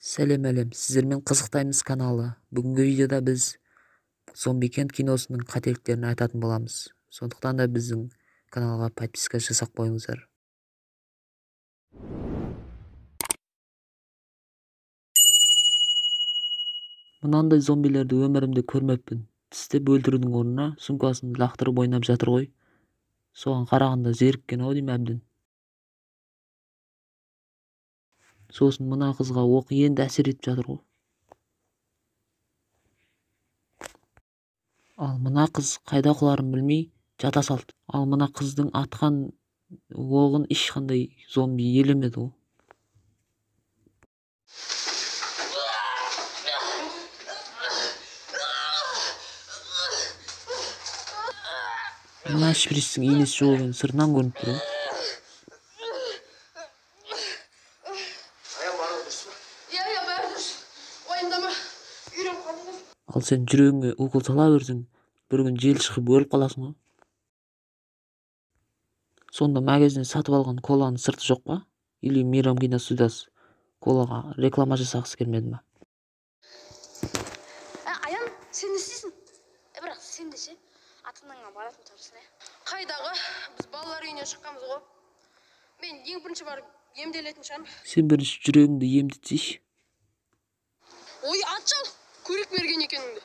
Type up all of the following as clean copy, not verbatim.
Сәлем әлем, сіздермен Қызықтаймыз каналы. Бүгінгі видеода біз Зомбикент киносының қателіктерін айтатын боламыз. Сондықтан да біздің каналға подписка жасап қойыңыздар. Мынандай зомбилерді өмірімде көрмеппін. Тістеп өлтірудің орнына сумкасын лақтырып ойнап жатыр ғой. Соған қарағанда зеріккен ау деймін әбден. Сосын мына қызға оқ енді әсер етіп жатыр ғой. Ал мына қыз қайда құларын білмей жата салды. Ал мына қыздың атқан оғын ешқандай зомби елемеді ғой. Мына шприцтің инесі жоқ екені сыртынан көрініп тұр ғой. Ал сен жүрегіңе укол сала берсең, бір күн жел шығып өліп қаласың ғой. Сонда магазиннен сатып алған коланың сырты жоқ па? Или Мейрам киностудиясы колаға реклама жасағысы келмеді ма? Аян, сен не істейсің? Бірақ сен десе, ата-анаңа баратын шығарсың, ә? Қайдағы, біз балалар үйінен шыққанбыз ғой. Мен ең бірінші барып емделетін шығармын. Сен бірінші жүрегіңді емдетсейші. Ой, ат шал! Көрек берген екеніңді.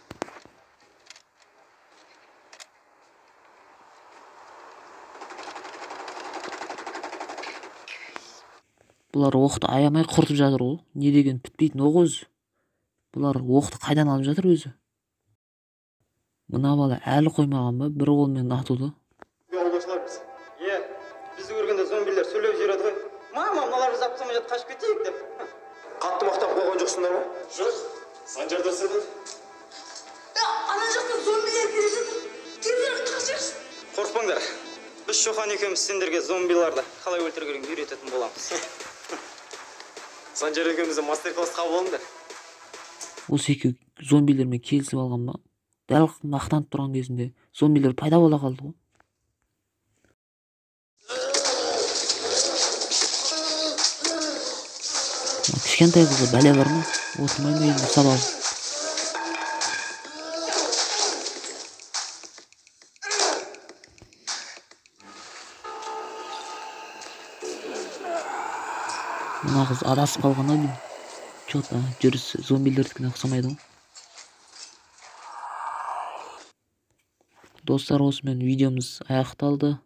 Бұлар оқты аямай құртып жатыр ғой. Не деген бітпейтін оқ өзі. Бұлар оқты қайдан алып жатыр өзі? Мына бала әлі қоймаған ба бір қолмен атуды? Жолдаушылармыз. Е, бізді көргенде зомбилер сөйлеп жібереді ғой. Мама, мыналар бізді атып тастамай жатып қашып кетейік деп. Қатты мақтап қойған жоқсыңдар ма? Жоқ. Санжар дұрыс еді. Ана жақта зомбилер келе жатыр. Тезірек қашайықшы. Қорықпаңдар. Біз Шоқан екеуміз сендерге зомбиларды қалай өлтіру керегін үйрететін боламыз. Санжар екеумізді мастер-класс қабыл алыңдар. Осы екеуі зомбилермен келісіп алған ба? Дәл мақтанып тұрған кезінде зомбилер пайда бола қалды ғой. Кішкентай қызға бәле бар ма? Отырмай ма енді сабақ? Мына қыз адасып қалған ау деймін. Чё-то жүрісі зомбилердікіне ұқсамайды ғой. Достар, осымен видеомыз аяқталды.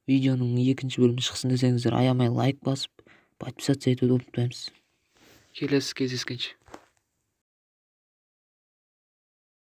Видеоның екінші бөлімі шықсын десеңіздер, аямай лайк басып, подписаться етуді ұмытпаймыз. Келесі кездескенше.